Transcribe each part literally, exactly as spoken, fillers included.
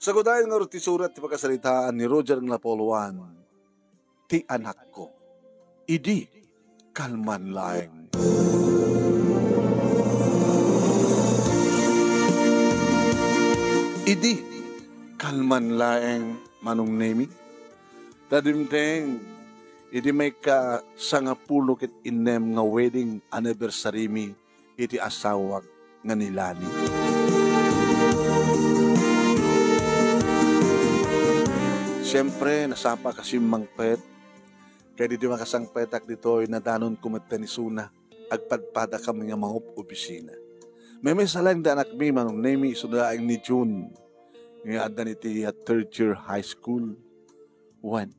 Sagudayan ngarud ti surat ti pakasaritaan ni Roger Lapolo Juan, ti anakko. Idi kalman laeng. Idi kalman laeng, Manong Nemi. Ta dimteng, idi maikka sangapulo ket innem nga wedding anniversary mi iti asawak nga ni Lani. Siempre, nasapa kasi mangpet. Kaya di makasangpetak ditoy, nadanonko met ni Suna. Agpadpadakami nga mangup-opisina. Memes a laeng da anakmi, Manong Nemi, isu laeng ni June. Nga adda iti, ah, third year high school. Wen,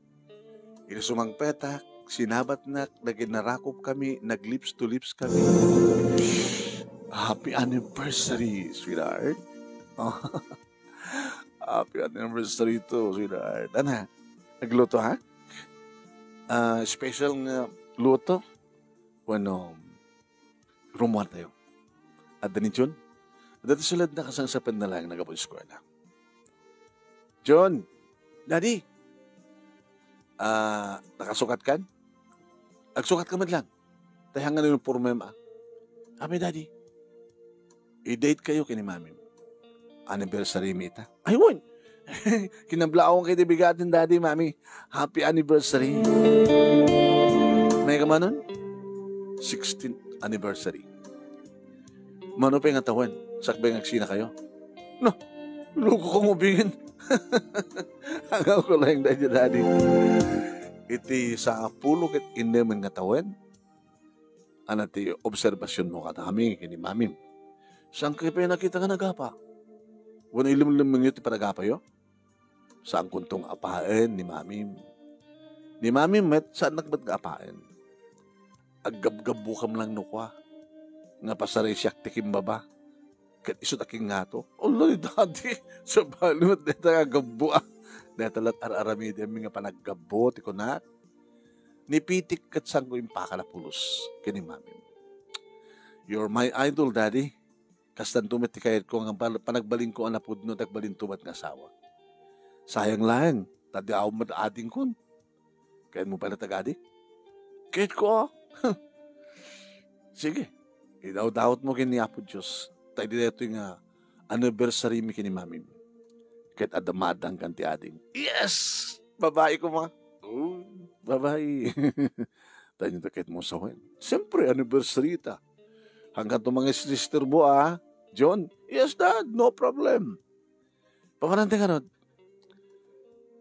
idi sumangpetak, sinabatnak, naginarakop kami, nag-lips to lips kami. Happy anniversary, sweetheart. Happy anniversary to, sweetheart. Ana, nagluto, ha? Ah, special nga luto? Wenno, rumuar tayo. Adda ni Jun? Adda ti sulad na kasangsapen na lang nagapu eskwela. Jun! Daddy! Ah, nakasukat kan? Agsukat ka man lang. Tayhangan yung uniforme, ma. Abi, Daddy, i-date kayo kini Mami. Anniversary mi ita. Ay, wen! Kinablaawang kayo di bigatin, Daddy, Mami. Happy anniversary. May kamanon? Sixteenth anniversary. Mano pay nga tawen? Sakbay nga agsina kayo? No, luko kong ubingin. Agaw ko lang, Daddy, Daddy. Iti sa pulo ket innemen nga tawen, ana ti obserbasyonmo kadakami ken ni Mamim? Saan kayo pay nakita nga nagapa? Wenno ilimlemmengyo ti panagapayo? Saankonto nga apaen ni Mamim. Ni Mamim met, saannak met nga apaen. Aggabgabbukam lang no kua, nga pasarisiak ti kimbaba. Ket isu ti kingngato. Ala, ni Daddy, sabali met dayta nga gabbo, ah. Dayta lat ar-aramidem nga panaggabbo ti kunak. Ni Pitik ket sango impakal a pulos ken ni Mamim. You're my idol, Daddy. Kastanto met ti kayatko nga bal-, panagbalinko a napudno, ti agbalinto met nga asawa. Sayang laeng, ta di awan met adingkon. Kayatmo pay la ti agadi? Kayatko, ah. Sige, idawdawatmo ken ni Apo Dios. Ta idi daytoy nga anniversary mi ken ni Mamim, ket adda maaddan kan ti ading. Yes! Babae koma. Oh, babae. Tanyo ta ket mo sawen. Siyempre, anniversary ta. Hanggang to mga sister mo, ah. John, yes, Dad, no problem. Pamanante ka, Rod?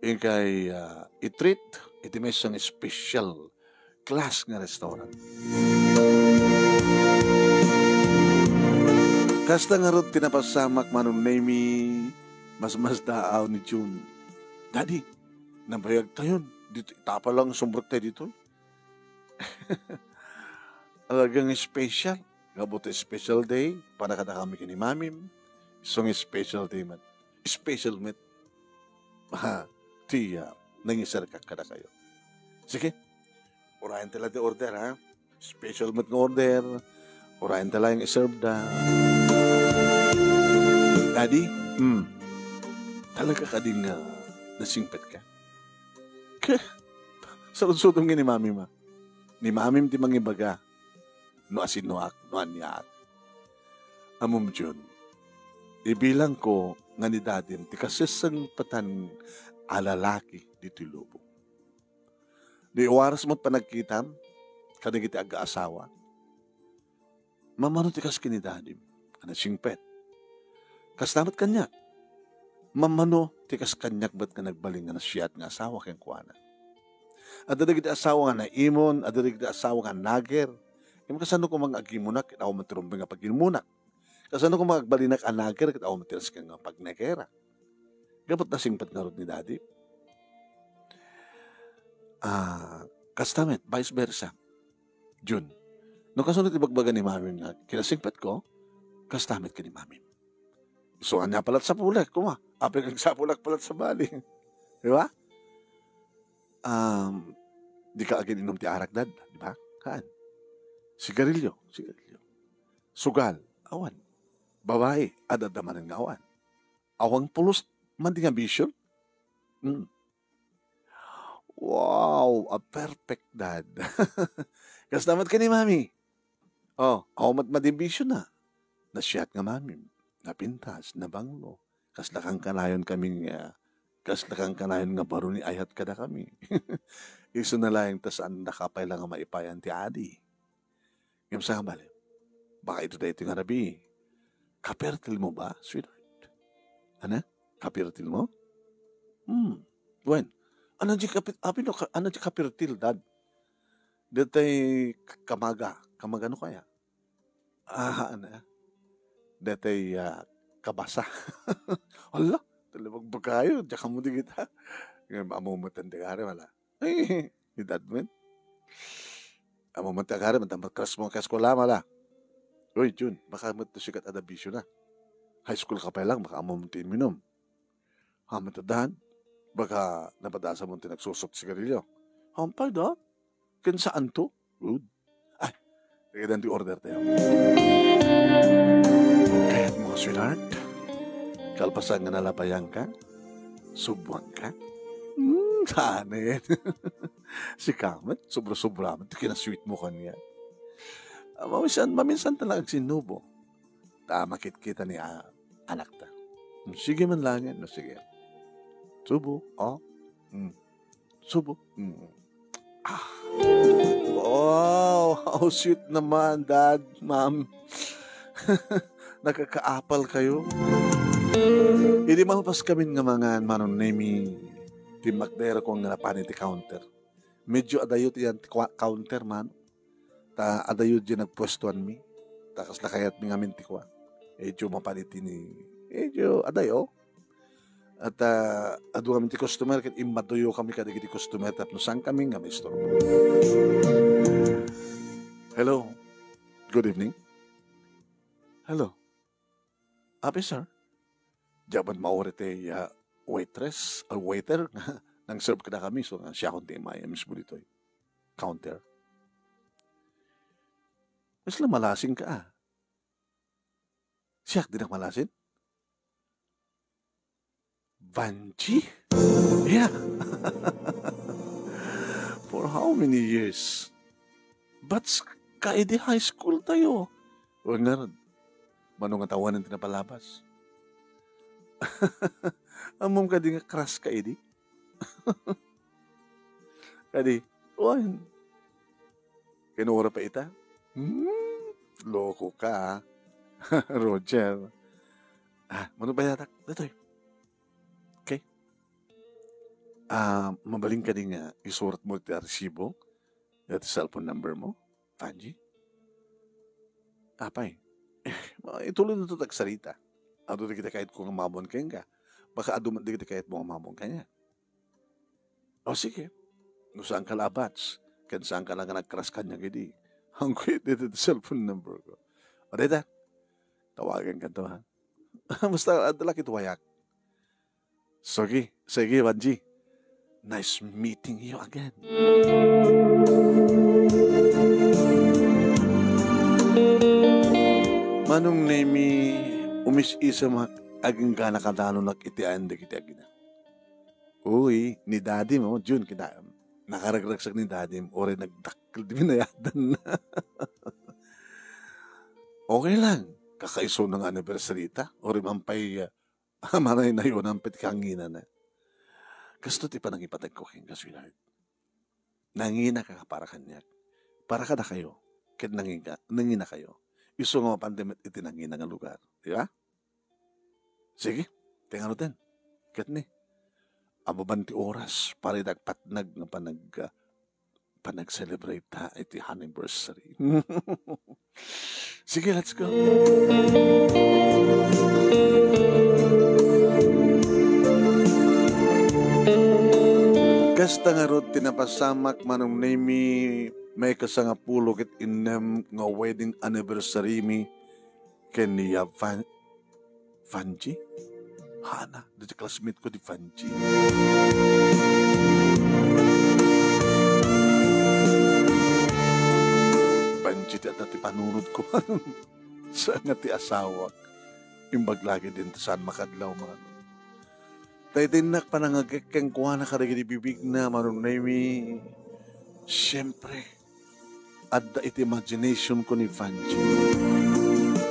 Inkay, ah, i-treat iti maysa nga special class nga restaurant. Kasta ngarud ti napasamak, Manong Nemi, masmasdaaw ni June. Daddy, nabayag tayon. Dito, itapa lang sumrek tayo dito. Talagang special. Nga buto special day, para kadakami ken ni Mamim. Isung special day met. Special met. Ha, ti, ah, nangiserkak kadakayo. Sige, urayen ta la ti order, ha? Special met nga order. Urayen ta la nga iserve da. Daddy, hmm, talaga kadi nga nasingpet ka? Ke, saludsodom nga ni Mamim, ah. Ni Mamim ti mangibaga no asinoak, no aniaak. Ammom, Jun, ibilangko nga ni Dadim ti kasesengpetan a lalaki ditoy lubong. Di waras met panagkitam kadagiti agaasawa, mamano ti kas ken ni Dadim a nasingpet. Kasta met kaniak. Mamano ti kas kaniak met nga nagbalin nga nasiat nga asawa kenkuana. Adda dagiti asawa nga naimon, adda dagiti asawa nga nager. Ngem kasano koma nga agimunak ket awan met ti rumbeng nga pagimunak? Kasano koma nga agbalinak a nager ket awan met ti nasken nga pagnagera? Gapu ta singpet ngarud ni Daddy. Ah, kasta met, vice versa. Jun, no kasano ti ibagbaga ni Mamim nga kinasingpetko, kasta met ken ni Mamim. So, ania palat sapulek, kuma? Apay agsapulak palat sa bali. Di ba? Um, di ka agin-inom ti arak, Dad, di ba? Haan. Sigarilyo, sigarilyo. Sugal, awan. Babae, adda manen nga awan. Awan pulos, Madi nga bisyo? Mm. Wow, a perfect dad. Kasta met ken ni Mami. Oh, awan met madi nga bisyona. Nasiat nga Mami, napintas, nabanglo. Kasla kankanayon kami nga, kasla kankanayon nga baro ni ayat kadakami. Isu na laeng ta saan daka pay la nga maipayan ti adi. Ngem saan nga bale? Baka ito daytoy nga rabii. Kapertil mo ba, sweetheart? Ana? Kapertil mo? Hmm. Wen, ano di kapit-, apin no ka-, ano di kapertil, Dad? Detay k-, kamaga. Kamaga no kaya? Ah, ano? Detay, ah, kabasa. Hala, talabag ba kayo? Diyan ka mo di kita. Ngem, amumo tan di kare, wala. Ay, edad mo yun. Amumo ti agari, madamot ka sa mga kaeskwela, mala. Uy, Jun, baka mo ito sikat ada bisyo na. High school ka pa lang, baka amumo ti minum. Hamat a, Dad, baka napadasa mo ti nagsusok sigarilyo. Hampay, Dad? Ken saan to? Good. Ay, kaidan ti order tayo. Kayat mo, sweetheart? Kalpasan nga nalabayan ka? Subuan ka? Hmm, saan eh? Si Kamet, sobra-sobra mo. Ito kinasweet mo kanya. Ah, maminsan, maminsan talaga sinubo. Ta makitkita ni, ah, anak ta. Hmm, sige man lang yan. No, sige. Subo, oh. Hmm. Subo. Mm. Ah. Wow, how sweet naman, Dad, Ma'am. Nakakaapal kayo. Idi malpas kami nga mangan, Manong Nemi, timmakder ko nga napan iti counter. Medyo adayo ti yan ti kwa-, counter man. Ta adayo di nagpuestuanmi. Ta kasla kayatmi ngamin ti kua. Medyo mapan iti ni, medyo adayo. At, ah, adu kami ti customer, ket immaduyo kami kadagiti customer tapno saan kami nga maistorbo. Hello. Good evening. Hello. Happy, sir. Diak met mauri ti, ah, waitress or waiter nga nang-serve kadakami, so nga siakon ti immay a mismo ditoy counter. Kasla malasin ka, ah. Siak di nagmalasin? Vanji? Yeah. For how many years? But s-, kaidi high school tayo. O nga, mano nga tawanan ti napalabas? Ammom kadi nga crush kaidi? Kadi, wen. Kinura pa ita? Hmm, loko ka, ah. Roger. Ah, mano ba yatak? Datoy. Okay. Ah, mabalin kadi nga isurat mo ti resibo? Dati cellphone number mo? Vanji? Apay. Ma-, ituloy na to tagsarita. Adu di kita kayat ko nga mamon kenka. Baka adu man di kita kayat mo nga mamon kanya. O sige. No saan ka labats, ken saan ka lang nagcrush kanya gidi. Ang kuya dito ti cellphone number ko. O dita, tawagan ka to, ha? Basta, adda lakit wayak. Sige, sige, Vanji. Nice meeting you again. Manong Nemi, umis-isem ak, agingga nakadanonak iti ayan dagiti agina. Uy, ni daddy mo, Jun, kita, nakaragragsak ni daddy mo, uray nagdakkel di binayadan na. Okay lang, kakaiso na nga anniversary ta, uray man pay, ah, manaynayonan pay ti kanginana. Kasto ti panangipateg ko kenka, sweetheart. Nanginaka para kaniak. Para kadakayo, ket nangika-, nanginakayo. Isu nga mapan ti met iti nangina nga lugar. Di ba? Sige, ti ngaruden. Ket ni, ababan ti oras para iti agpatnag nga panag-, ah, panag-celebrate ta iti anniversary. Sige, let's go. Kasta ngarud ti napasamak, Manong Nemi, maikasangapulo ket innem nga wedding anniversary mi ken ni Yavan Vanji? Hana, dagiti classmate ko di Vanji. Vanji ti adda ti panunot ko. Saan nga ti asawak. Imbag lagi din ti saan makadlaw man. Ta iti innak panangagek kenkuana kadagiti bibigna, Manong Nemi, siempre, adda iti imagination ko ni Vanji.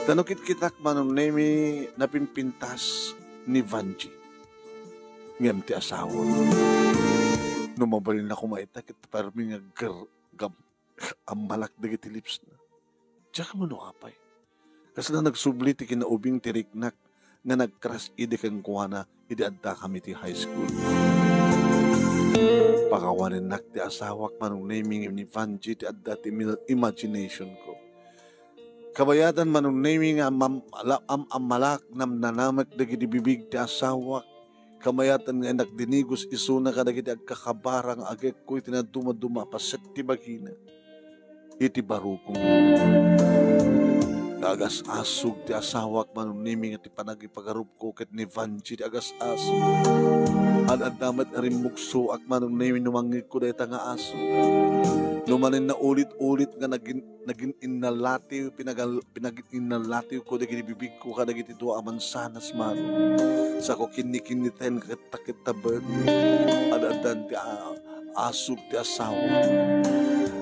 Ta no kitkitak, Manong Nemi, napimpintas ni Vanji. Ngem ti asawa. No mabalin ako maita, ket parmi nga ger-, gam-, ammalak dagiti lips na. Diak ammo no apay. Kasla nagsubli ti kinaubing ti riknak nga nagkras idi kenkuana idi addakami ti high school. Pakawanennak ti asawak, Manong Nemi, ngem ni Vanji ti adda ti imi-, imagination ko. Kabayatan, Manong Nemi, nga am-, am-, ala-, am-, ammalak, namnanamek dagiti bibig ti asawak. Kabayatan nga innak dinigos isuna kadagiti agkakabara nga agekko iti nadumaduma a paset ti bagina. Iti barukong nga agas-asog ti asawak, Manong Nemi, nga ti panagipagarupko ket ni Vanji ti agas-asog. Ad-adda met a rimmugsoak, Manong Nemi, no mangngegko dayta nga aso. No manen naulit-ulit nga nagin-, nagin-innalatiw, pinagal-, pinagin-innalatiwko dagiti bibigko kadagiti dua a mansanas, Manong. Sako kinnikinniten ket ta ket taben. Ad-addan ti a-, asog ti asawa.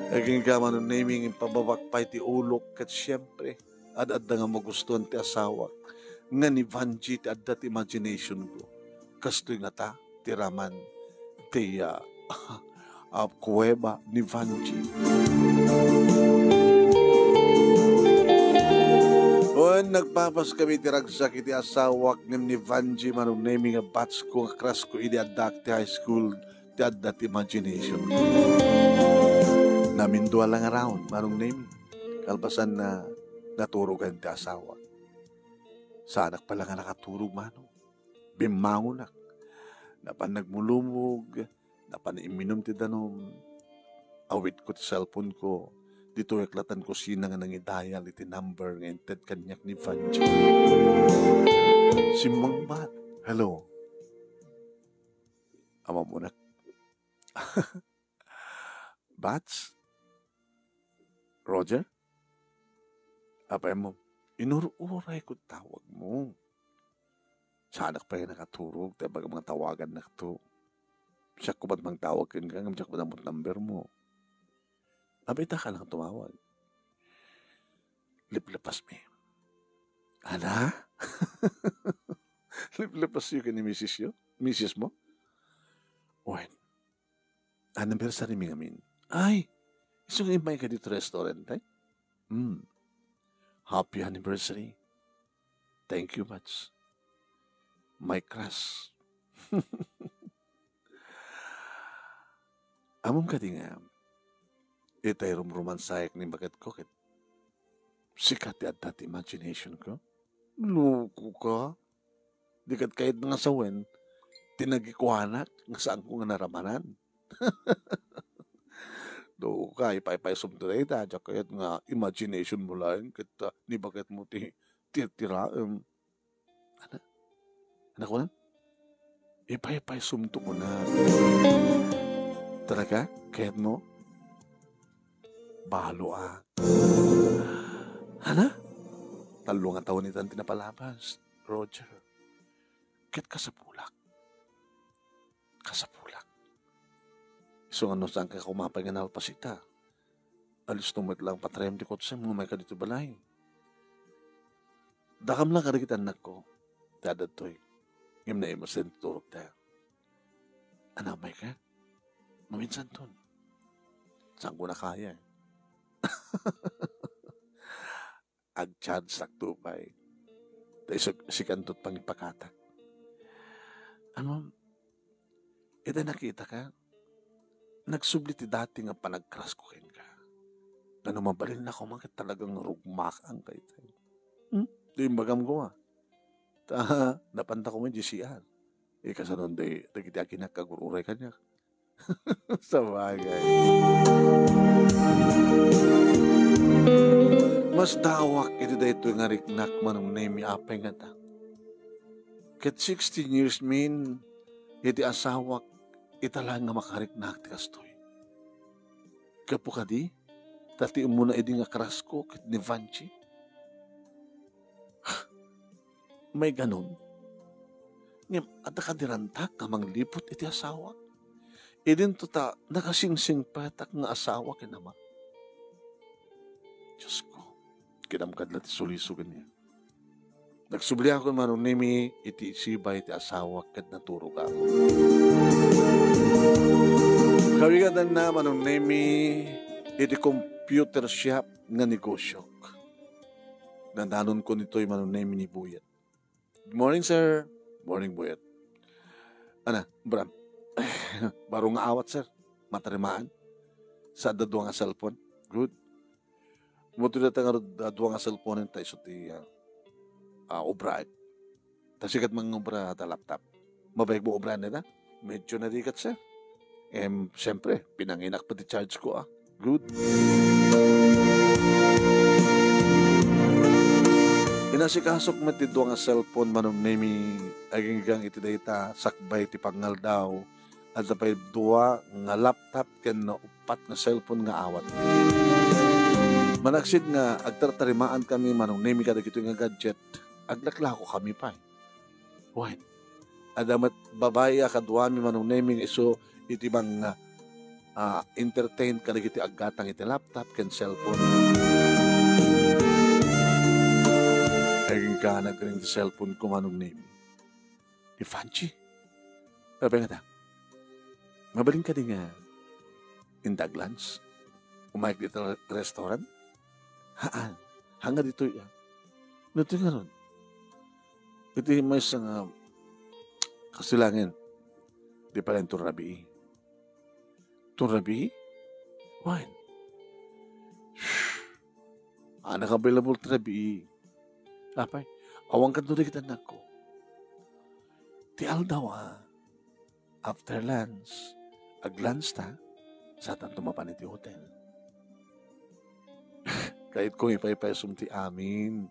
Agingga, Manong Nemi, nga impababak pay ti ulok ket siempre, ad-adda nga magustuan ti asawa. Nga ni Vanji ti adda ti imagination ko. Kastoy ngata ti raman ti, ah, ah, kuweba ni Vanji. Wen, nagpapas kami ti ragsak iti asawak ngem ni Vanji, Manong Nemi, nga batch ko nga crush ko idi addak ti high school, ti adda ti imagination. Namindua la nga round, Manong Nemi. Kalpasan na naturogan ti asawak. Saanak pay la nga nakaturog, Manong. Bimmangonak. Napan nagmulumog, napan imminum ti danum. Awitko ti cellphone ko. Ditoyak latta kusina nga nangidayal iti number nga inted kaniak ni Vanji. Simmungbat. Hello. Ammonak. Bats? Roger? Apay mo, inur-urayko ti tawagmo. Saanak pay nga nakaturog, ta ibagam nga tawagannakto. Siak koma ti mangtawag kenka, ngem diak met ammo ti number mo. Apay, ita ka lang tumawag. Liplepasmi. Ana? Liplepasyo ken ni misis yo? Misis mo? Wen, anniversary mi ngamin. Ay, isu nga immayka ditoy restaurant, ay? Hmm. Happy anniversary. Thank you much. My crush. Ammom kadi nga, itay rumrumansaek ni baketko ket sika ti adda ti imagination ko? Loko ka? Di ket kayat nga sawen ti nagikuanak nga saanko nga naramanan. Loko ka, ipaypaysumto dayta, diak kayat nga imagination mo laeng ket, ah, ni baketmo ti tirtiraem. Ana? Ana kunan? Ipaypaysumto kunan. Talaga? Kayatmo? Balo a. Ana? Tallo nga tawen itan ti napalabas, Roger. Ket kasapulak. Kasapulak. Isu nga no saanka kumapay nga nalpas ita, alisto met lang patarayem ti kotsem nga umayka ditoy balay. Dakam lang kadagiti annakko ti adda ditoy. Ngem naimasen ti turogta. Ana, umayka? Maminsanton. Saanko a kaya. Agchanceakto pay. Ta isu, sikanto ti pangipakatak. Ammom, ita nakitaka, nagsubli ti dati nga panagcrush ko kenka. Ngano, mabalin la koma ket talagang rugmaanka ita. Hmm? Di imbagam koma. Ta, napanta koma idiay C R. Ikasanon di, dagiti aginak agur-uray kaniak. Sabagay. Masdaawak iti daytoy nga riknak, Manong Nemi, apay ngata. Ket sixteen years min iti asawak, ita laeng nga makariknak ti kastoy. Gapu kadi, ta ti umuna idi nga crush ko ket ni Vanji. Maikanon, Ngem adda kadi rantak nga mangliput iti asawak. Idinto ta nakasingsingpetak nga asawa ken ama. Diosko, kinamkad la ti suliso ken niya. Nagsubliakon, Manong Nemi, iti isibay ti asawak ket naturogak. Kawigadanna, Manong Nemi, iti computer shop nga negosyok. Nadanon ko nitoy, Manong Nemi, ni Buyet. "Good morning, sir." "Morning, Buyet." "Ana, Bram?" "Baro nga awat, sir. Matarimaan. Sa adda dua nga cellphone." "Good." Umatoy dayta ngarud a dua nga cellphone ta isu ti, ah, ah, obraek. Ta sika ti mangobra ta laptop. Mabayag mo obraen dayta? Medyo narigat, sir. Em, siyempre, pinanginak pa ti charge ko, ah. Good. Inasikasok met ti dua nga cellphone, Manong Nemi, aginggang iti dayta, sakbay ti pangngaldaw, adda pay dua nga laptop ken uppat nga cellphone nga awat. Manaksid nga agtartarimaan kami, Manong Nemi, kadagitoy nga gadget, aglaklako kami pay. Wen, adda met babai a kaduami, Manong Nemi, nga isu iti mang, ah, entertain kadagiti aggatang iti laptop ken cellphone. Agingga nagring ti cellphone ko, Manong Nemi. Ni Fanchi. Sabi nga ta, "Mabalin kadi nga indag lunch? Umayek dita restaurant?" "Haan. Haan nga ditoy, ah." "No, ditoy ngarud." Iti maysa nga kasilangen, di pay laeng ton rabii. "Ton rabii? Wen?" "Haan a available ti rabii." "Apay, awan kano dagiti annakko?" "Ti aldaw, ah, after lunch, ag-lunch ta, saantanto mapan iti hotel." Kayatko nga ipaypaysom ti amin.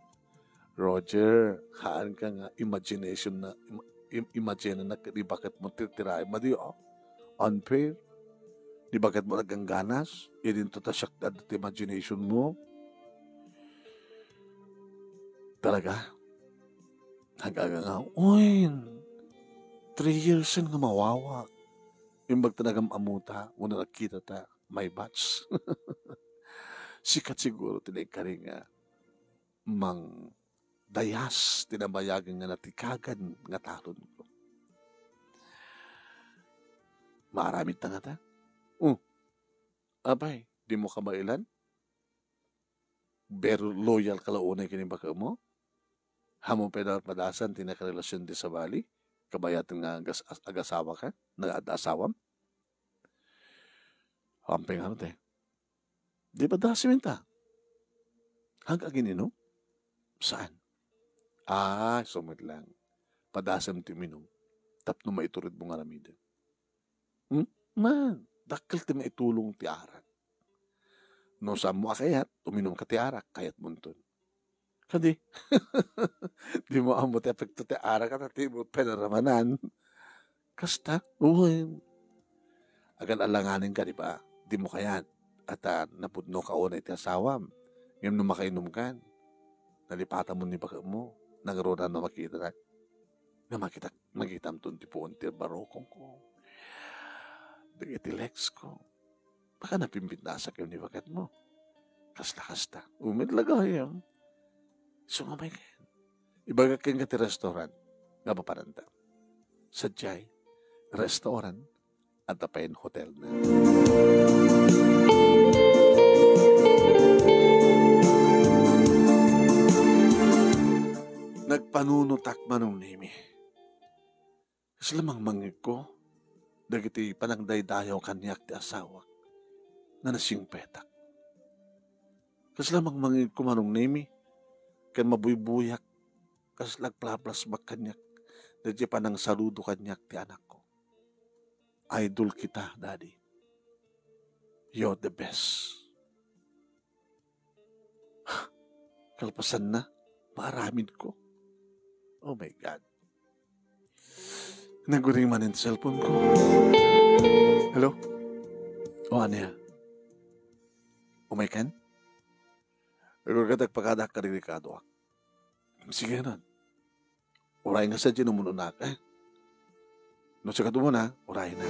Roger, haanka nga imagination na, im-, im-, imagine na di baketmo ti, ti raem. Madi, oh. Unfair. Di baketmo nagangganas. Idinto ta siak adda ti imagination mo. Talaga? Nagagangaw. Uy, three years nga mawawak. Imbag ta nagam-amuta, wenno nagkitata, my batch. Sika siguro ti naikkari nga mangdayas ti nabayagen nga natikagan nga talonko. Maaramid ta ngata? Oh, apay, dimo kabaelan? Very loyal ka la unay ken ni baketmo? Ammom pay a padasam ti nakarelasion ti sabali, kabayatan nga agas-, agasawaka, nga adda asawam? Ampay nga te. Di padasem ta? Haanka agin-inom? Saan? Ah, isu met lang. Padasem ti uminom. Tapno maituredmo nga aramiden. Hmm? Man, dakkel ti maitulong ti arak. No saanmo a kayat, uminumka ti arak, kayatmonton. Kadi, dimo ammo ti epekto ti arak a ti mo pinaramanan. Kasta, wen. Agan-alanganen ka, di ba? Dimo kayat. At, ah, napudno ka unay ti asawam. Ngem no makainumkan, nalipatamon ni baketmo. Nangruna no makita. Nga makita, makitamton ti puon ti barukongko. Dagiti legs ko. Baka napimpintasak ken ni baketmo. Kasla kasta. Umet la gayam. Isu nga umayka. Ibagak kenka ti restaurant nga papananta. Sadiay, restaurant, adda pay hotel na. Nagpanunotak, Manong Nemi. Kasla mangmangngegko dagiti panangdaydayaw kaniak ti asawak nga nasingpetak. Kasla mangmangngegko, Manong Nemi, ken mabuybuyak, kasla agplaplasmak kaniak dagiti panangsaludo kaniak ti anakko. Idol kita, Daddy. You're the best. Kalpasanna, maaramidko. Oh my God. Naguring manen ti cellphone ko. Hello? O, ania? Umaykan? Agurgadak pagadak kadagiti kaduak. Sige na. Uray nga sadino mun-unak, eh. No sika dumo na, urayna.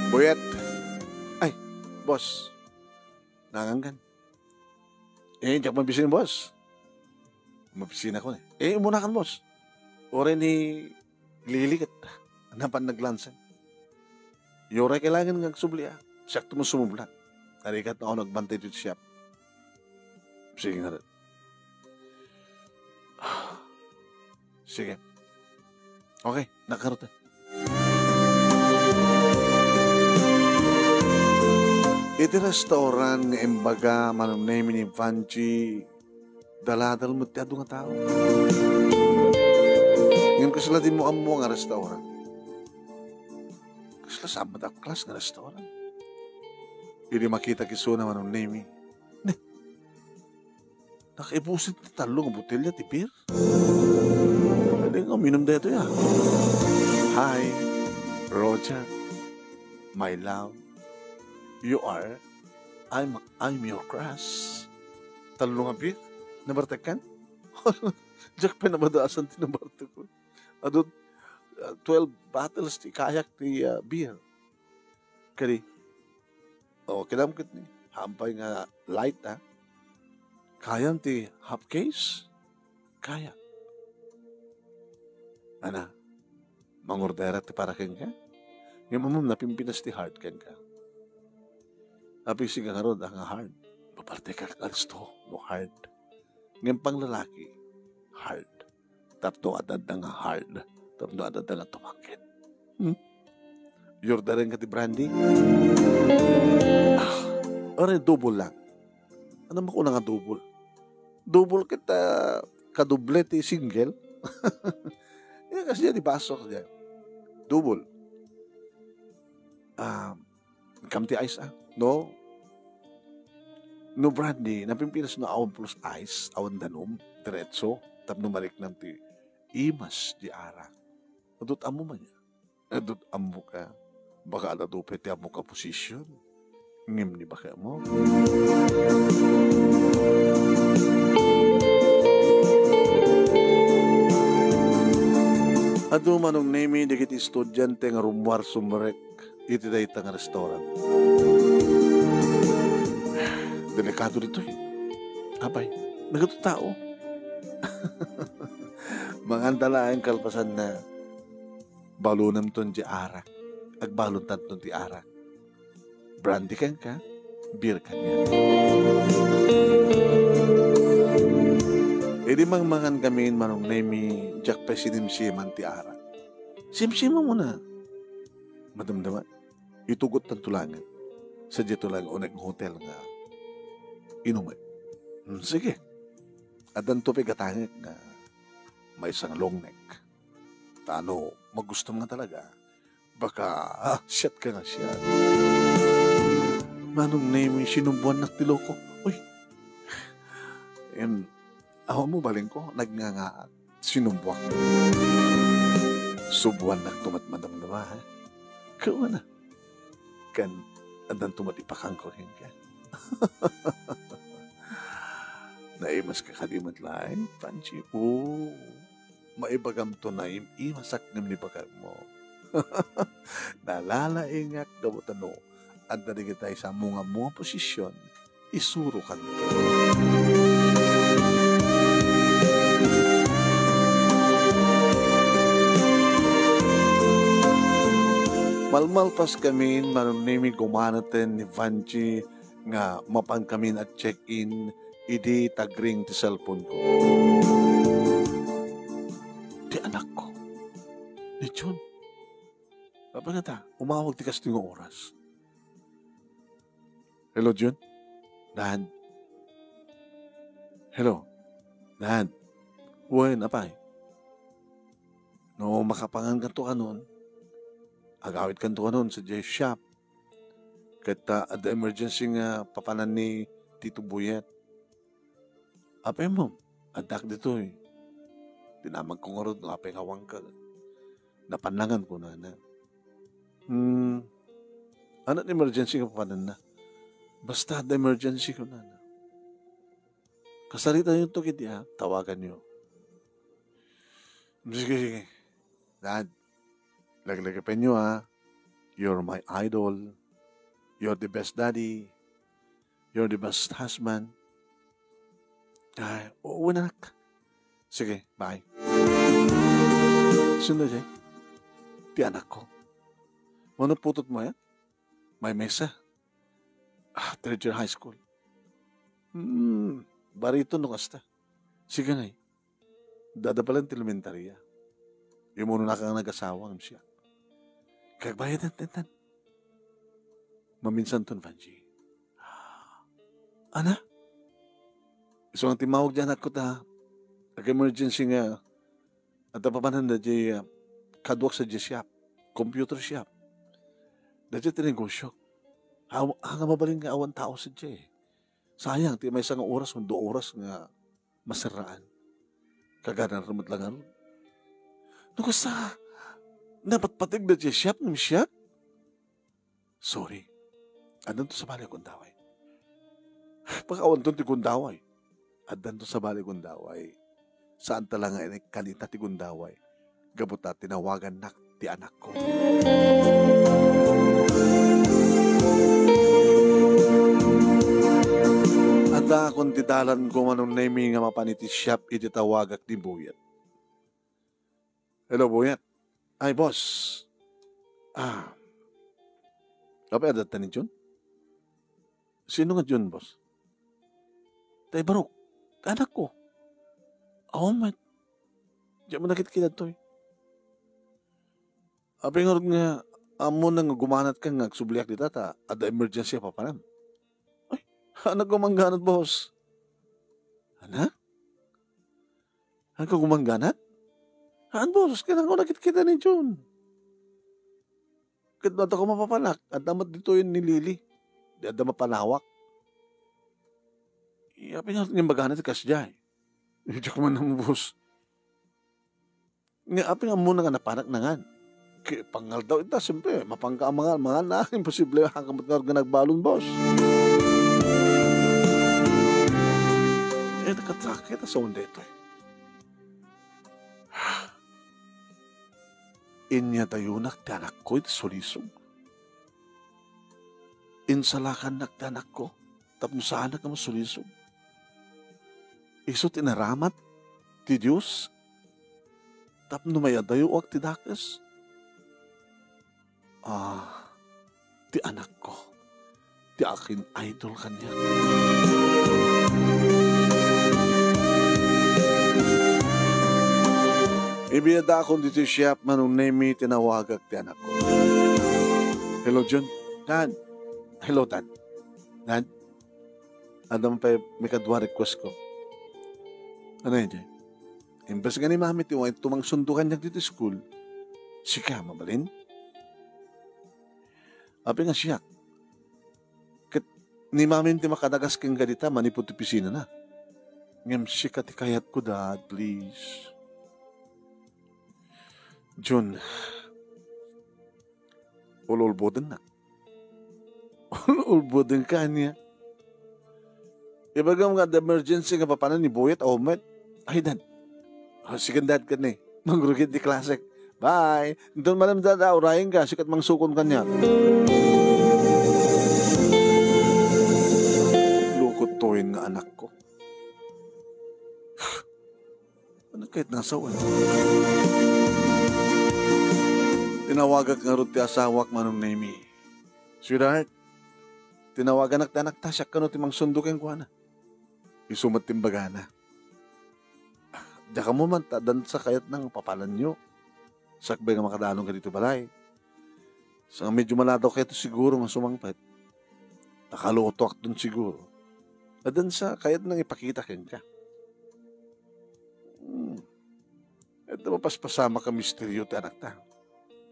Buyet. Ay, boss. Nangangan. Eh, diak mabisi ni boss. Mabisi na ko ni. Eh, umuna kan boss. Uray ni Lili ket napan naglansan. Uray kailangan nga agsubli, ah. Siak ti sumubli. Arigat nga ako nagbantay ditoy shop. Sige nga. Sige. Okay, nakarot na. Iti restaurant nga imbaga Manong Nemy ni Vangie, daladal met ti adu nga tao. Ngem kasla di mo ammo nga restaurant. Kasla saan met a klas nga restaurant. Idi makita isuna Manong Nemy, ne, nakaibusit ti tallo nga botelya ti beer. Pwede nga uminum daytoy, ah. Hi, Roger, my love. You are, I'm, I'm your crush. Tallo nga beer? Nabartekkan? Diak pay namadaasan ti nabartek ko. Adu, ah, twelve bottles ti kayak ti, ah, beer. Kadi, o, kinamkit ni. Hampay nga light, ah. Kayam ti half case? Kaya. Ana, mangorderak ti para kenka? Ngem ammom, napimpinas ti hard kenka. Apay, sika ngarud, a nga hard. Mapartek ka, Kristo, no hard. Ngem panglalaki, hard. Tapno adda nga hard. Tapno adda nga tumangkit. Hmm? Yordaren ka ti brandy? Ah, are double lang. Ano makuna nga double? Double ket, ah, kadoble ti single. Eh, kasi di baso kasi. Double. Ah, kam ti ice, ah. No? No brandy, napimpinas no awan plus ice, awan danum, diretso, tapno mariknam ti imas di arak. Adut ammo man ya. Adut ammo ka. Baka adda dupay ti ammo ka posisyon. Ngem ni baka mo. Adu Manong Nemy dagiti estudiante nga rummuar sumrek iti dayta nga restaurant. Delikado ditoy. Apay, nagadu tao. Manganta laeng kalpasanna, balonenton ti arak. Agbalontanton ti arak. Brandy kenka, beer kaniak. Idi mangmangan kami, Manong Nemy, diak pay sinimsiman ti arak. Simsima mo na. Madamdama, itugottanto laengen. Sadiato laeng uneg nga hotel nga inumek. Hmm, sige. Addanto pay gatangek nga maysa nga long neck. Ta no, magustom nga talaga, baka, ah, siat ka nga siat. Manong Nemy, sinumbuannak ti loko. Uy, em, awan mo, balin ko, nagngangaak. Sinumbuak. Subuannakto met madamdama, ha? Kawana. Ken, addanto met ipakangko kenka. Naimaska kadi met laeng, Panchi? Oo. Maibagamto, naim-imasak ngem ni bakagmo. Nalalaingak gapu ta no adda dagitay sa munga-munga posisyon, isurokanto. Malmalpas kamin, Manong Nemy, gumanaten ni Vanchi nga mapan kamin a check-in idi tagring ti cellphone ko. Ti anakko. Ni Jun. Apay ngata, umawag ti kastoy nga oras. Hello, Jun? Dad? Hello? Dad? Wen, apay? No makapangan kanto kanon, agawid kanto kanon sadiay shop. Ket, ah, adda emergency nga papanan ni Tito Buyet. Apay mo, addak ditoy. Dinamag ko ngarud no apay nga awanka. Napannangan, kunana. Hmm, ania ti emergency nga papananna? Basta adda emergency, kunana. Kasaritaenyo to ketdi, ha? Tawaganyo. Sige, sige. Dad, laglagipenyo, ha? You're my idol. You're the best daddy. You're the best husband. Ay, oo, anak. Sige, bye. Sino, Jay? Ti anakko. Mano putotmo, ya? May mesa. Ah, third year high school. Hmm, bariton no kasta. Sige, nay. Adda pay laeng ti elementaria. Immuna ka nga nagasawa ngem siak. Kagbayadan, tentan. Maminsanton, Vanji. Ana? Isu nga timmawag ti anakko ta. Nag-emergency nga adda papanan daydiay, ah, kaduak sadiay shop. Computer shop. Daydiay ti negosio. Aw-, haan nga mabalin nga awan tao sadiay. Sayang, ti maysa nga oras, wenno dua oras nga maserraan. Kaganaran met la ngarud. No kasta, napatpateg daydiay shop ngem siak? Sorry. Addanto sabali a gundaway. Pakawanton ti gundaway. Addanto sabali a gundaway. Saanta la nga inikkanita ti gundaway. Gapu ta tinawagannak ti anakko. Addaakon ti dalanko, Manong Nemi, nga mapan iti shop idi tawagak ni Buyet. Hello, Buyet. Ay, boss. Ah. Apay, adda ta ni Jun? Sino nga Jun, boss? Tay Barok. Anakko. Awan met. Diak met nakitkita ditoy. Apay ngarud nga ammona nga gumanatkan nga agsubliak dita ta adda emergency a papanam? Ay, haan nga gumangganat, boss. Ana? Haan nga gumangganat? Haan, boss, kailangan ko nakitkita ni Jun. Ket no adda ko mapapanak, adda met ditoy ni Lily. Di adda mapanawak. Apay nga imbagana ti kasdiay? Diak man, boss. Nga apay nga ammona nga napanak nangan? Ket pangngaldaw ita, siyempre, mapanka a mangan, mangan na, imposible, haan ka met ngarud nga nagbalon, boss. Eh, nakatake ta sa onda ito, eh. Inyadayonak ti anakko iti sulisog. Insalakannak ti anakko tapno saanak a masulisog. Isu ti inaramat ti Dios tapno mayadayoak ti dakes. Ah, ti anakko, ti akin-idol kaniak. Ibiyadakon ditoy shop, Manong Nemi, tinawagak ti anakko. Hello, Jun. Dad. Hello, Dad. Dad, adda man pay maikadua request ko. Ano yan, Jay? Imbes nga ni Mami ti way tumangsundo kaniak ditoy school, sika, mabalin? Apay nga siak? Ket ni Mami ti makadagas kenka dita manipud ti opisinana. Ngem sika ti kayatko, Dad, please. Jun, ul-ulbodennak. Ul-ulbodenka ania? Ibagam nga adda emergency nga papanan ni Buyet, awan met. Ay, Dad. Ah, sige, Dad, kani. Mangrugit di klasek. Bye. Inton manem, Dad, a, urayenka, sika ti mangsukon kaniak. Lukot toyen nga anakko. Ano kayat nga asawan? Tinawagak ngarud ti asawak, Manong Nemi. Sweetheart, tinawaganak ti anakta, siak kano ti mangsundo kenkuana. Isu met ti imbagana. Diak ammo man ta addan sa kayatna nga papananyo. Sakbay nga makadanon ka ditoy balay. Sa medyo maladaw kayo to siguro nga sumangpet. Nakalutoakton siguro. Addan sa kayatna nga ipakita kenka. Hmm. Ito mapaspasamak a misteryo ti anakta.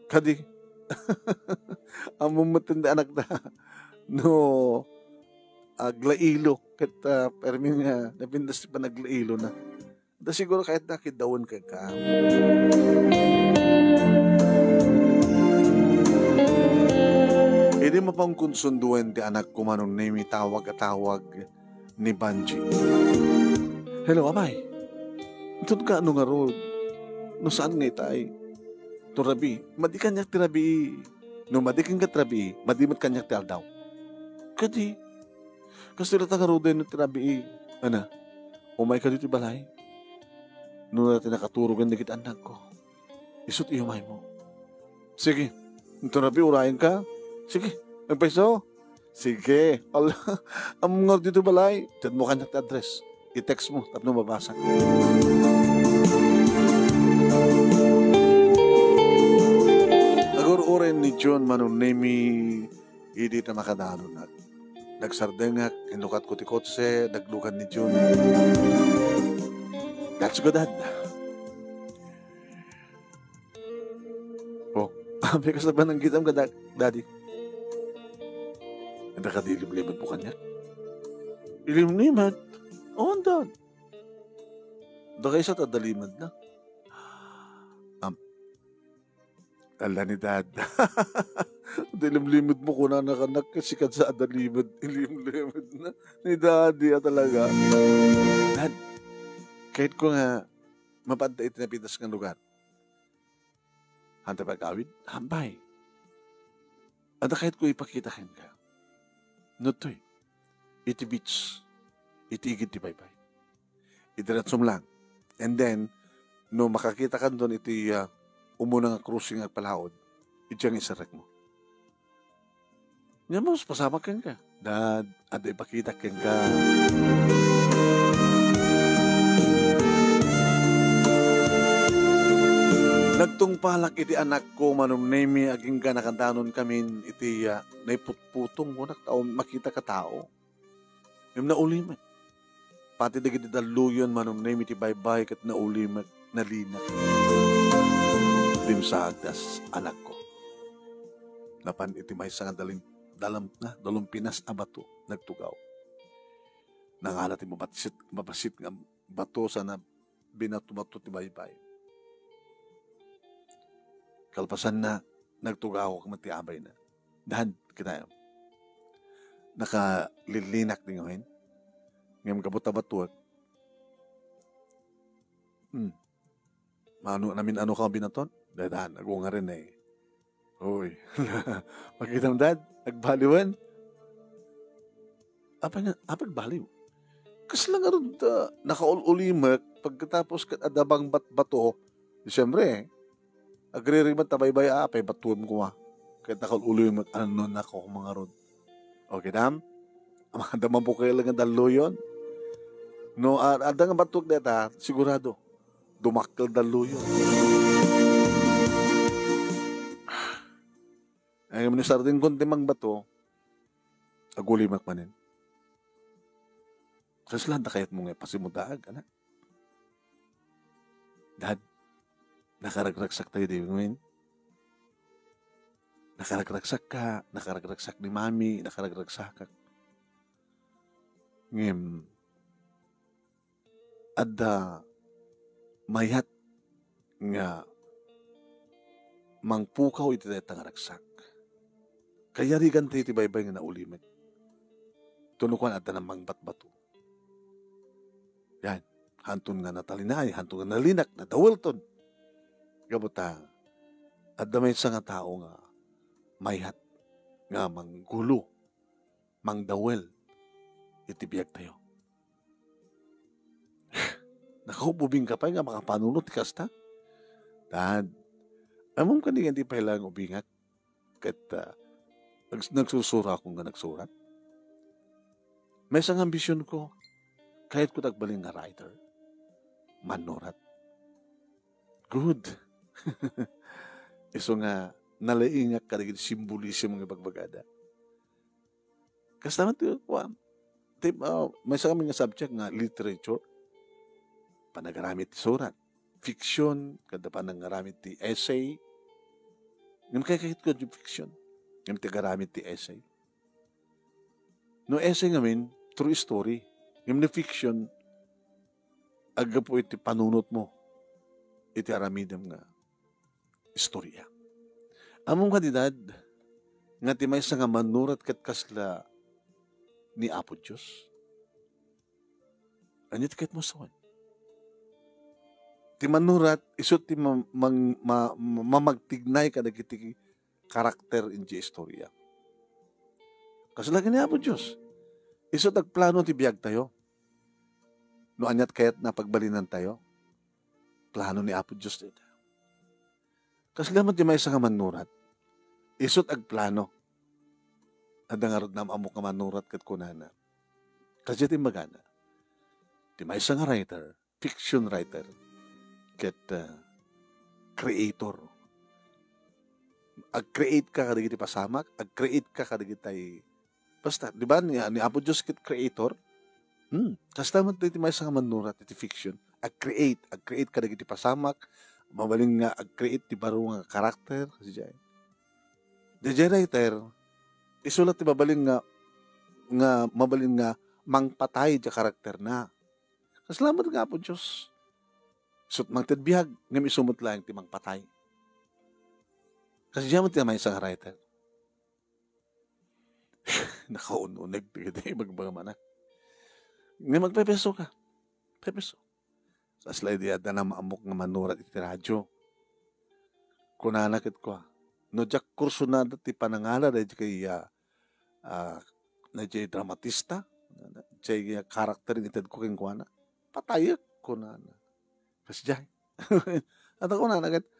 Kadi, ammom met ti anakta. No, aglailo. Ket, ah, permi nga napintas ti panaglailona. Da siguro kayatna kiddawen kenka. Idi mapangkonsundoen ti anakko, Manong Nemi, tawag a tawag ni Banji. Hello, amay. Inton kaano ngarud? No saan nga itay? To rabii, madi kaniak ti rabii. No madi kenka ti rabii, madi met kaniak ti aldaw. Kadi, kastoy latta ngaruden no ti rabii. Ana, umayka ditoy balay. No ti nakaturogen dagiti annakko, isut' iumaymo. Sige, inton rabii urayenka. Sige, agpayso. Sige. Ala, ammom ngarud ditoy balay. Itedmo kaniak ti address. I-text mo tapno mabasa. Agur-uren ni John Manong Nemi idi ta makadanon. Nagsardengak, inlukatko ti kotse, naglugan ni John. Let's go, Dad. Oh, apay, kasla panangkitam ka, da-, Daddy? Adda kadi ilimlimed mo kaniak? Ilimlimed? Oh, Dad. Dakaysa ta adda limed na. Am, ala ni Dad. Adda ilimlimed mo, kunana kanak, sika sa adda limed, ilimlimed na. Ni Daddy, ah, talaga. Dad, kayatko nga mapadda iti napitas nga lugar. Hanta pag-awid, hampay. Adda kayatko ipakita kenka. No toy, iti beach, iti igid ti baybay. Idiretsum lang. And then, no makakitakan don iti, ah, umuna nga crossing nga agpalaod, idiay nga iserrekmo. Ngem mas pasamak kenka. Dad, adda ipakitak kenka. Nagtungpalak iti anakko, Manong Nemi, agingga nakadanon kamin iti, ah, naiputputong, kunak, ta makita ka tao. Ngem naulimek. Pati dagiti dalluyon, Manong Nemi, iti baybay ket naulimek, nalinak. Dimsaag ti as-, anakko. Napan iti maysa nga dalim-, dalam-, na, dalumpinas a bato, nagtugaw. Nangala ti mabatsit, mabasit nga bato sana binato-bato ti baybay. Kalpasanna, nagtugawak met ti abayna. Dad, kitaem. Nakalilinak ti ngamin. Ngem gapu ta batuek. Hmm. Mano, namin-ano ka binaton? Dad, nagungaren eh. Uy. Makitam, Dad, nagbaliwen. Apay nga, apay baliw? Kasla ngarud, ah, nakaul-ulimek, pagkatapos ket adda bangbat bato, di siyempre, agririgmat ta baybay, ah, apay batuem koma. Ket nakaul-ulimek, ano na ko, mangarud. Okay, dam? Adda mabukel nga dalluyon? No, a-, adda nga batuek deta, sigurado, dumakkel dalluyon. Ay, ni sarding kon ti mangbato, agulimek manen. Kasla da kayatmo nga ipasimudaag, anak? Dad, nakaragragsak tayo di ngamin. Nakaragragsak ka, nakaragragsak ni Mami, nakaragragsakak. Ngem, adda mayat nga mangpukaw iti dayta nga ragsak. Kayarigan tayo iti baybay nga naulimek. Tunukuan adda namangbatbato. Yan. Hanton nga natalinaay, hanton nga nalinak, nadawelton. Gapu ta, adda maysa nga tao nga mayat nga manggulo, mangdawel iti biag tayo. Nakaububing ka pay nga makapanunot ti kasta? Dad, ammom kadi nga di pay laeng ubingak ket, ah, nags-, nagsursura ako nga nagsurat. Maysa nga ambision ko, kayatko ta agbalin nga writer. Mannurat. Good. Isu nga nalaingak kadagiti simbolism nga ibagbagada. Kasta met ti kuan. Ti, ah, maysa kami nga subject nga literature. Panagaramid ti surat. Fiction, kada panagaramid ti essay. Ngem kay kayatko ti fiction. Ngem ti agaramid ti essay. No essay ngamin, true story. Ngem no fiction, aggapu iti panunotmo iti aramidem nga istorya. Ammom kadi, Dad, nga ti maysa nga mannurat ket kasla ni Apo Dios? Ania ti kayatmo a sawen? Ti mannurat, isu ti ma-, mang-, ma-, ma-, mamagtignay kadagiti karakter iti istorya. Kasla ken ni Apo Dios. Isu ti agplano ti biagtayo. No aniat kayatna pagbalinantayo, plano ni Apo Dios dayta. Kasla met ti maysa nga mannurat. Isu ti agplano. Adda ngarud naam-ammok nga mannurat ket kunana. Kasdiay ti imbagana. Ti maysa nga writer, fiction writer, ket, ah, creator. Ag-create ka kadagiti pasamak, ag-create ka kadagitay, basta, di ba, ni, ni Apo Dios ket creator? Hmm, kasta met ti maysa nga mannurat iti fiction. Ag-create, ag-create kadagiti pasamak, mabalin nga ag-create ti baro nga karakter, kasdiay. Daydiay writer, isu la ti mabalin nga, nga mabalin nga mangpatay ti karakterna. Kasla met nga Apo Dios. Isu ti mangted biag, ngem isu met laeng ti mangpatay. Kasdiay met ti maysa nga writer. Nakaun-uneg dagiti ibagbagamanak. Ngem agpepeso ka. Pepeso. Kasla idi adda naam-ammok nga mannurat iti radio. Kunana ket kua, no diak kursunada ti panangala daydiay, ah, ah, daydiay dramatista, daydiay karakter nga itedko kenkuana, patayek, kunana. Kasdiay. Ata kunana ket,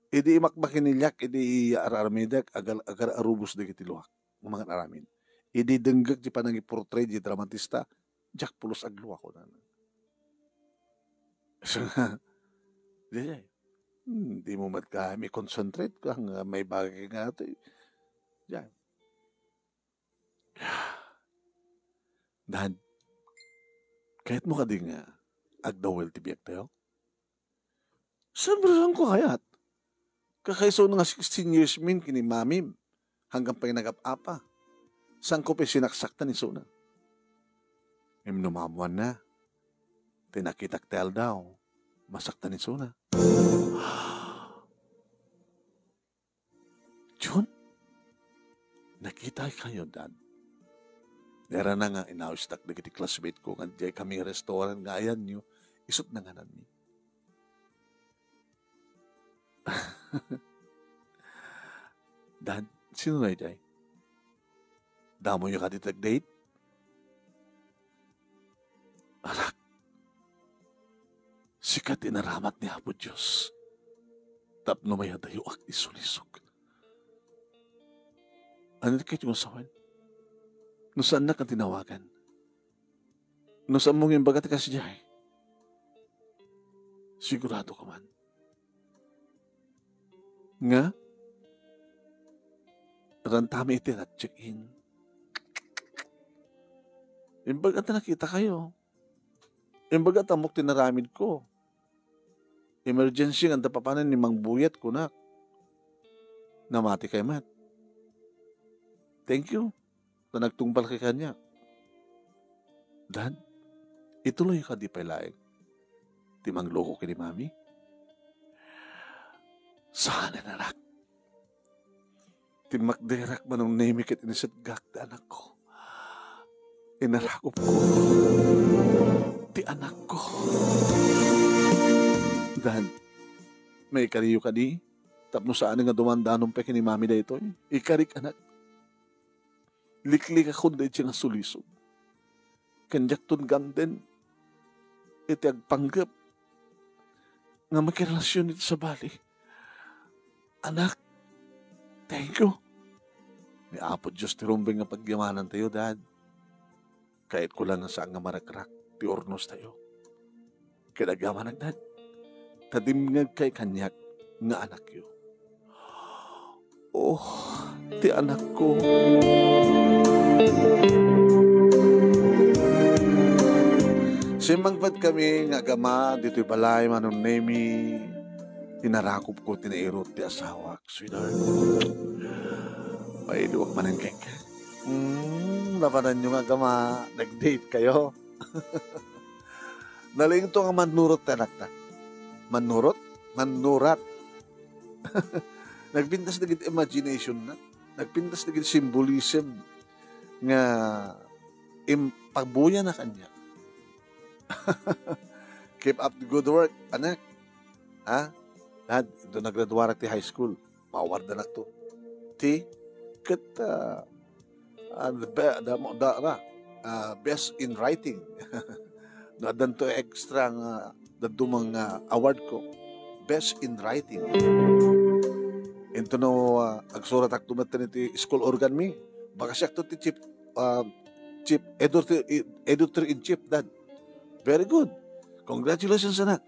idi imakmakiniliak, idi ar-aramidek, agar-, agar-arubos dagiti luak nga mangan-aramid. Idi denggek ti panangiportray ti dramatista, diak pulos agluak, kunana. So, di, hmm, di mo met kayat i-concentrate ka nga may bagay nga ito. Diyan. Dad, kayat mo kadi nga agdawel ti biag tayo? Siyempre, saan ko kayat? Kakaisuna nga sixteen years min ken ni mamim, hanggang pay nagap-apa. Saan ko pay sinaksaktan isuna? Ngem no maammuanna ti nakitak ti aldaw, masaktan isuna. Jun, nakita kayo, Dad. Nera na nga inawistak dagiti classmate ko nga diay kami restaurant nga ayanyo, isut nangananmi. Dad, sino na itay? Damoyo kadi ti nag-date? Anak, sika ti inaramat ni Apo Dios tapno mayadayoak isulisog. Ano ti kayat nga sawen? No saannak nga tinawagan? No saan mo nga imbaga ti kasdiay, sigurado ka man nga rantami iti rat check-in. Imbaga ta nakita kayo. Imbaga ta ammok ti naramid ko. Emergency nga adda papanen ni Mang Buyet, kunak. Namati kay met. Thank you. Ta nagtungpal kay kaniak. Dad, ituloy ka di pay laeng ti mangloko ken ni Mami? Saanen, anak. Timmakderak, Manong Nemi, ket inisetgak ti anakko. Inarakupko ti anakko. Dad, maikariyo kadi? Tapno saan nga dumandanon pay ken ni Mami daytoy? Ikarik, anak. Liklikakon daytoy nga sulisog. Ken diakton ganden iti agpanggep nga makirelasyon iti sabali. Anak, thank you. Ni Apo Dios ti rumbeng nga pagyamanantayo, Dad. Kayatko lang nga saan nga marakrak ti urnostayo. Ket agyamanak, Dad, ta dimngegkay kaniak nga anakyo. Oh, ti anakko. Simmangpet kami nga agama ditoy balay, Manong Nemi. Inarakupko ti nairut ti asawak, sweetheart. Maiduak manen kenka. Hmm, napananyo nga agama, nag-date kayo. Nalingto nga mannurot ti anakna. Mannurot? Mannurat. Nagpintas dagiti imagination na. Nagpintas dagiti symbolism nga im-, pagbuya na kanya. Keep up the good work, anak. Ha? Dad, ito nagraduarak ti high school. Mawardanakto. Ti, ket, ah, ah, the be-, the, the, the, ah, best in writing. No, addanto extra nga dadduma nga award ko. Best in writing. Into no, ah, agsuratakto met iti school organ mi. Bakasiakto ti chief, ah, chief editor, editor in chief, Dad. Very good. Congratulations, anak.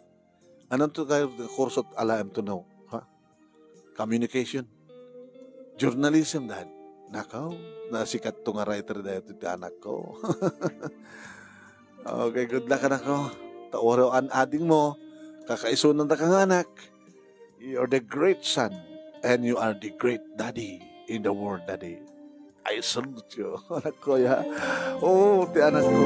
Anonto kayo nga kurso alaem to no? Ha? Communication. Journalism, Dad. Nakaw, nasikatto nga writer daytoy ti anakko. Okay, good luck, anakko. Ta uray an-adingmo, kakaisunan ta ka nga anak. You're the great son, and you are the great daddy in the world, Daddy. I salute you, anakko, ya. Oo, ti anakko.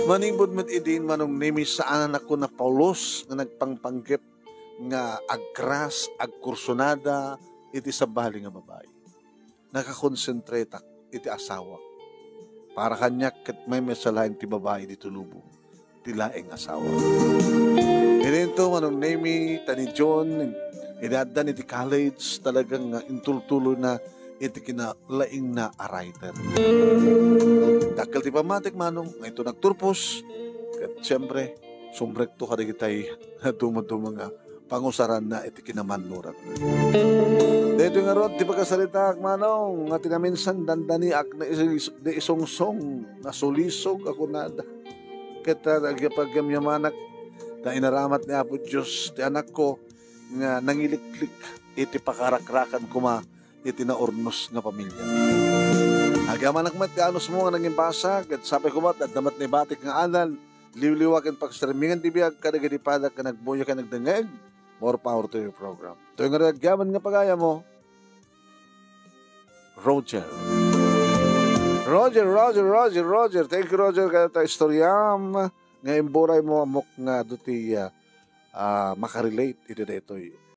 Manipud met idin, Manong Nemi, saan anakko napulos nga nagpangpanggep nga agras, agkursunada iti sabali nga babai. Nakakonsentratak iti asawa. Para kaniak ket maymaysa laeng ti babai ditoy lubong, ti laeng asawa. Idinto, Manong Nemi, ta ni John, idi addan iti college, talagang nga intultuloyna iti kinalaingna a writer. Dakkel ti pammatik, Manong, nga ito nagturpos, ket siyempre, sumrekto kadagitay dumaduma nga pangusaranna iti kinamannuratna. Daytoy ngarud ti pakasaritaak, Manong, nga ti naminsan dandaniak na is-, na isungsong, nasulisog a kunada. Ket, ah, agyapagyamanak ta inaramat ni Apo Dios ti anakko nga nangiliklik iti pakarakrakan koma iti naurnos nga pamilya. Agyamanak met ti anusmo nga nangimbasa, ket sapay koma ti adda met naibatik nga adal, liwliwa ken pagsirmingan ti biag kadagiti padak nga nagbuya ken nagdengngeg. More power to your program. Toy nga agyaman nga pagayammo, Roger. Roger, Roger, Roger, Roger. Thank you, Roger, kadata istoryam nga imburay mo, ammok nga adu ti, ah, ah, makarelate iti daytoy.